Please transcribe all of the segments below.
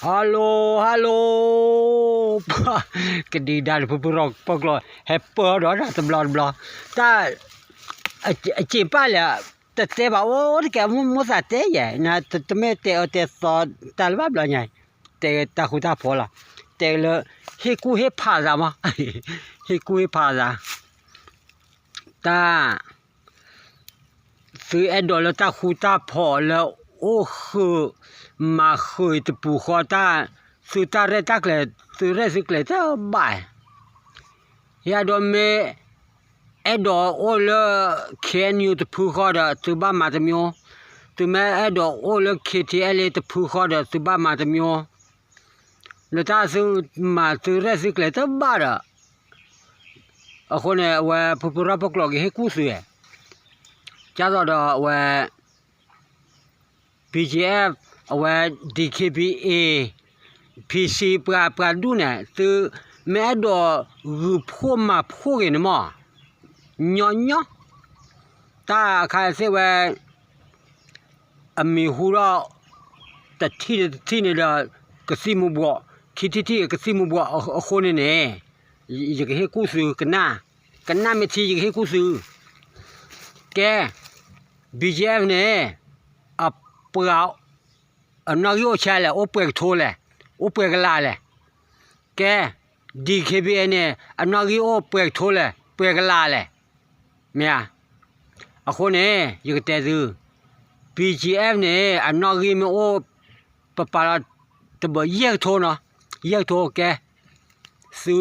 Hello hello, ကဒံဒါတဖုဖုရီပကျိာ် ဟဲပၢၢ်ဒီးတဘျီတဘျီ, တၢ် အစံးပာ်လဲၣ်, တတဲဘၣ်အိၣ်တကဲ မိၢ်သးတဲယဲၢ်, တမ့ၢ်တဲအၢတဲသီတၢ်လၢဘၣ်ဘျီညါ, တဲတၢ်ဃူတၢ်ဖိးလီၤ, တဲလၢ ဟ့ၣ်ကူၣ်ဟ့ၣ်ဖးသးမး, ဟ့ၣ်ကူၣ်ဟ့ၣ်ဖးသး, တၢ် သုအဲၣ်ဒိးလၢတၢ်ဃူတၢ်ဖိးလၢအိၣ်ဃုာ်မၤဃုာ်တပူၤဃီတၢ်, သုတၢ်ရဲၣ်တၢ်ကျဲၤ သုရဲၣ်သုကျဲၤတဘၣ်, ယဒိးမ့ၢ် အဲၣ်ဒိးအိၣ်လၢ K N U တဖုဃီဒီး သုဘၣ်မၤတမံၤ, သုမ့ၢ်အဲၣ်ဒိးအိၣ်လၢ K T L A တဖုဃီဒီး သုဘၣ်မၤတမံၤ, လၢတၢ်သုမၤသုရဲၣ်သုကျဲၤတဘၣ်ဒီး အဃိန့ၣ် အဝဲဖုဖုရီပကျိာ်ကဟ့ၣ်ကူၣ်သု, ကၢ်သိးဒီးအဝဲ B G F, အဝဲ D K B A, P C ပှၤပှၤဒူၣ်န့ၣ် သုမ့ၢ်အဲၣ်ဒိးဂုာ်ဖှိၣ်မၤဖှိၣ်ဂ့ၤန့ၣ်မး, ညီညီ, တၢ်အခါသ့ၣ်ဝဲ အမံၤဟူဒီး တထံၣ်န့ၣ်တထံၣ်န့ၣ်ဒီး ကသံၣ်မူၤဘှီး, ခံထံၣ်ထံၣ်ကသံၣ်မူၤဘှီးအဃိန့ၣ်န့ၣ်, ယကဟ့ၣ်ကူၣ်သုကနၣ်, ကနၣ်မ့ၢ်ထံယကဟ့ၣ်ကူၣ်သု, ကဲ B G F န့ၣ် အပှၤ အနီၣ်ဂံၢ်အိၣ်ဆံးလဲၣ်, အိၣ်ပှဲၤကထိလဲၣ်, အိၣ်ပှဲၤကလးလဲၣ်, ကဲ D K B A န့ၣ် အနီၣ်ဂံၢ်အိၣ်ပှဲၤကထိလဲၣ်, ပှဲၤကလးလဲၣ်, မ့ၢ်ဧါ, အဃိန့ၣ် ယကတဲသု, B G F န့ၣ် အနီၣ်ဂံၢ်မ့ၢ်အိၣ် ပပာ်လီၤ တဘၢယဲၢ်ကထိနီၤ, ယဲၢ်ကထိ ကဲ သု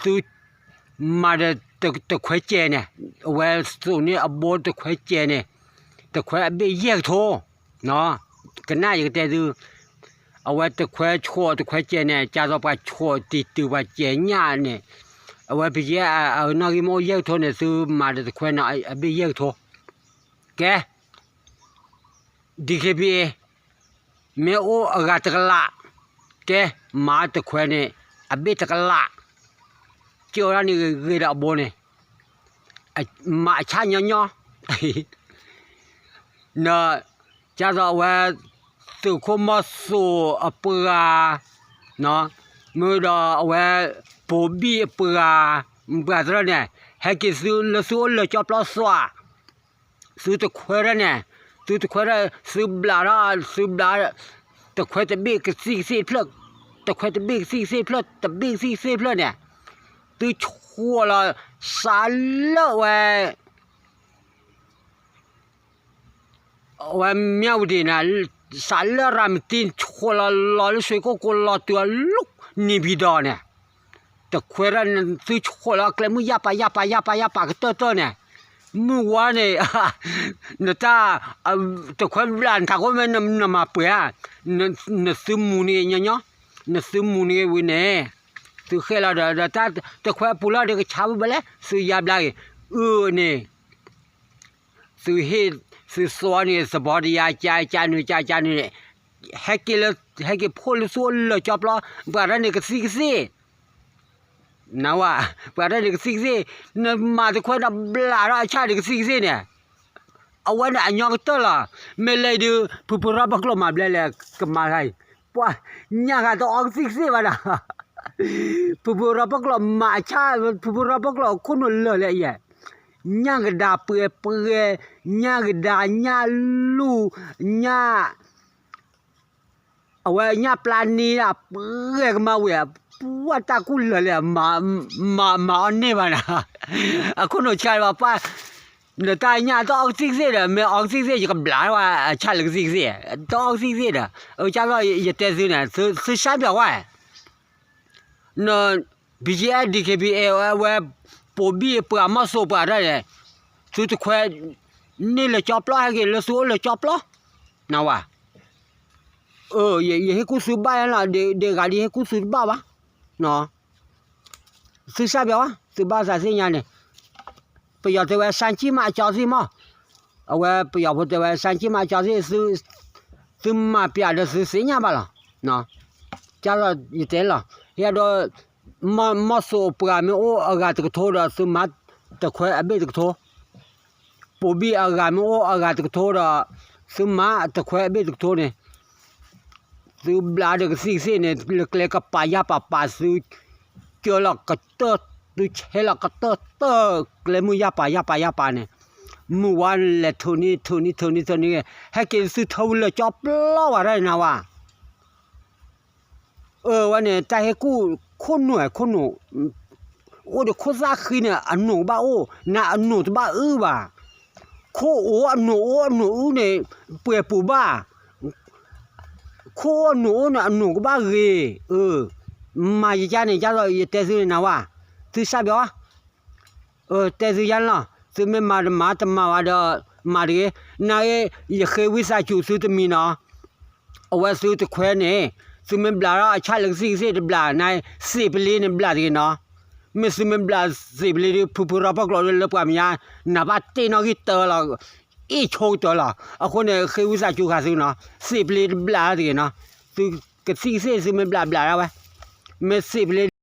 သုမၤဒီးတခွဲကဲးန့ၣ်, အဝဲသိးန့ၢ်အဘိတခွဲကဲးန့ၣ်, တခွဲအဘ့ၣ်ယဲၢ်ကထိ, ကနၣ်ယကတဲသု, အဝဲတခွဲဆှိးတခွဲကဲးန့ၣ် ကၢ်သိးပှၤဆှိးတံၢ်တုၤပှၤကဲးညၣ်န့ၣ်, အဝဲ ပယဲၢ် အနီၣ်ဂံၢ်မ့ၢ်အိၣ်ယဲၢ်ကထိန့ၣ် သုမၤဒီးတခွဲနီၤ အဘ့ၣ်ယဲၢ်ကထိ, ကဲ D K B A မ့ၢ်အိၣ်အဂၤတကလး, ကဲ မၤတခွဲန့ၣ် အဘ့ၣ်တကလး, ကၠိဒၣ်န့ၣ်ဂ့ၤဒီးအဘိန့ၣ်, မၤအဆၣ်ညီညီ, န ကၢ်သိးအဝဲ သုးခိၣ်မီၤစိးအပှၤ, မ့ၢ်ဒီးအဝဲ ပိာ်ဘံၣ်အပှၤ, ပှၤသရၣ်န့ၣ် ဟဲက့ၤသုလၢသုအိၣ်လၢာ်ကၠီပျီသွး သုတခွဲထီၣ်န့ၣ်, သုတခွဲထီၣ် သုဘျးထီၣ် သုဘျး, တခွဲတဘ့ၣ်ကသံၣ်ကသ့ၣ်တဖျၢၣ်, တခွဲတဘ့ၣ်ကသံၣ်ကသ့ၣ်တဖျၢၣ် တဘ့ၣ်ကသံၣ်ကသ့ၣ်တဖျၢၣ်န့ၣ်, သုဆှိးလီၤ စးလၢဝဲ အဝဲမၠၣ်ဝတံၤန့ၣ်, စးလၢရၤမတံ ဆှိးလီၤလီၤလၢစွ့ၣ်ကိၣ်ကိးလီၤတုၤအလီၢ် န့ၣ်ပၠံၤဒီးန့ၣ်, တခွဲထီၣ် သုဆှိးလီၤကျဲမုၢ်ယၢ်ပာ်ယၢ်ပာ်ယၢ်ပာ်ယၢ်ပာ်ကတၢၢ်တၢၢ်န့ၣ်, မုၢ်ဝါန့ၣ်, နတၢ်, တခွဲဘျးနထးခိၣ်မ့ၢ်နမၤပှဲၤဧါ, နသုမူန့ၣ်ညီညီ, နသုမူန့ၣ်ဝံၤန့ၣ်, သုဃဲလီၤဒီး ဒီးတၢ်တခွဲအပူၤလီၤဒီးကဆါဘၣ်ဘၣ်လဲၣ် သုယါဘျါဂ့ၤ, အၢန့ၣ် သုဟ့ၣ်, သုသွီန့ၣ် သဘီတယါ ကၢကၢနုာ် ကၢကၢနုာ်န့ၣ်, ဟဲက့ၤလၢ, ဟဲက့ၤဖှိၣ်လၢသုအိၣ်လၢာ်ကၠီပျီ, ပှၤတၢ်န့ၣ်ကသံၣ်ကသ့ၣ်, နဝဲ, ပှၤတၢ်န့ၣ်ကသံၣ်ကသ့ၣ်, နမၤတခွဲဒီးဘျးထီၣ်အဆၣ်န့ၣ်ကသံၣ်ကသ့ၣ်န့ၣ်, အဝဲန့ၣ်အညီကတၢၢ်လီၤ, မ့ၢ်လဲၤဒုး ဖုဖုရီပကျိာ်မၤဘျဲလဲၣ် ကမၤဂၤအံၤ, ပှၤ, ညၣ်ဂၤတအီကသံၣ်ကသ့ၣ်ဘၣ်ဒီး ဖုဖုရီပကျိာ်မၤအဆၣ်, ဖုဖုရီပကျိာ်ခိၣ်နူာ်လၢာ်လၢယဲၢ်, ညၣ်ကဒါပှဲၤပှဲၤ, ညၣ်ကဒါ ညၣ်လူၢ်, ညၣ်, အဝဲညၣ်ပျၢ်န့ၢ်ဒၣ်ပှဲၤကမၤဝဲ, ပှၤတၢ်ကူၣ်လၢာ်လၢာ်, မၤအီၤန့ၢ်ဘၣ်နၤ, အခိၣ်နူာ်ဆါဘၣ်ပှၤ နတၢ်ညၣ်တအီကသံၣ်ကသ့ၣ်ဒီး မ့ၢ်အီကသံၣ်ကသ့ၣ် ယကဘျးဝဲအဆၣ်လၢကသံၣ်ကသ့ၣ်, တအီကသံၣ်ကသ့ၣ်ဒီး, အကၢ်သိးယတဲသုန့ၣ်, သုစၢ်ပၠးဝဲ, န B G F D K B A ဝဲ, ပိာ်ဘံၣ်ပှၤမီၢ်စိးပှၤတၢ်န့ၣ်, သုတခွဲ, န့ၢ်လၢာ်ကၠီပျီ ဟဲက့ၤလၢသုအိၣ်လၢာ်ကၠီပျီ, နဝဲ, ယဟ့ၣ်ကူၣ်သုဘၣ်လီၤ, ဒ်ဂၤဒ်ဟ့ၣ်ကူၣ်သုတဘၣ်ဘၣ်, သုစၢ်ပၠးဝဲ သုဘၣ်သးသ့ၣ်ညါန့ၣ်, ပယီၤတဲဝဲ စၢ်ကံၣ်မးအကၠီသ့ၣ်မး, အဝဲပယီၤဖိတဲဝဲ စၢ်ကံၣ်မးအကၠီသ့ၣ်, သုမၤပၠးဒီးသုသ့ၣ်ညါဘၣ်လီၤ, ကၢ်သိးယတဲလီၤ, ယဲဒီး, မီၢ်စိးပှၤမ့ၢ်အိၣ်အဂၤတကထိဒီး သုမၤတခွဲအဘ့ၣ်တကထိ, ပိာ်ဘံၣ်အဂၤမ့ၢ်အိၣ်အဂၤတကထိဒီး, သုမၤတခွဲအဘ့ၣ်တကထိန့ၣ်, သုဘျးဒီးကသံၣ်ကသ့ၣ်န့ၣ် လၢကျဲကပာ်ယၢ်ပာ်ပာ်သု ကၢလီၤကတၢၢ် သုဆဲးလီၤကတၢၢ်တၢၢ် ကျဲမုၢ်ယၢ်ပာ်ယၢ်ပာ်ယၢ်ပာ်န့ၣ် မုၢ်ဝါလဲၤထိးန့ၢ်ထိးန့ၢ်ထိးန့ၢ်ထိးန့ၢ် ဟဲက့ၤသုထၢဝံၤလၢာ်ကၠီပျီဝဲဒၣ်နၤဝဲ အၢ ဝဲန့ၣ် တၢ်ဟဲကူၣ်ခိၣ်နူာ်ခိၣ်နူာ် အိၣ်ဒီးခိၣ်သၣ်ဃံန့ၣ် အနိၣ်ကဘၣ်အိၣ် နၤအနိၣ်တဘၣ်အုဘၣ်, ခိၣ်အိၣ်အနိၣ်အိၣ်အနိၣ်အုန့ၣ် ပှဲၤပူၤဘၣ်, ခိၣ်အိၣ်အနိၣ်အိၣ်န့ၣ် အနိၣ်ကဘၣ်ဂ့ၤ, အၢ မၤယကါန့ၣ် ယါလီၤ ယတဲသုန့ၣ်နၤဝဲ, သုဆၣ်ဘျီ တဲသုယါန့ၣ်လီၤ, သုမ့ၢ်မၤတမၤ တမၤဝဲဒီး မၤတဂ့ၤ, နၤဂ့ၤ ယဃ့ဝံသးစူၤသုတမံၤနီၤ, အဝဲသုတခွဲန့ၣ် သုမ့ၢ်ဘျးထီၣ်အဆၣ်လၢကသံၣ်ကသ့ၣ်တဘျး နၤ စံးပလ့န့ၣ်ဘျးတဂ့ၤနီၤ, မ့ၢ်သုမ့ၢ်ဘျးစံးပလ့ဒီး ဖုဖုရီပီၣ်ကျိးလၢပှၤမဲာ်ညါ နၤဘၣ်တ့ၢ်နီၣ်ဂံၢ်တၢလီၤ, အ့ၣ်ဆိကတၢလီၤ, အဃိန့ၣ် ဃ့ဝံသးစူၤဃာ်သုနီၤ, စံးပလ့တဘျးတဂ့ၤနီၤ, သုကသံၣ်ကသ့ၣ်သုမ့ၢ်ဘျးဘျးထီၣ်ဝဲ, မ့ၢ်စံးပလ့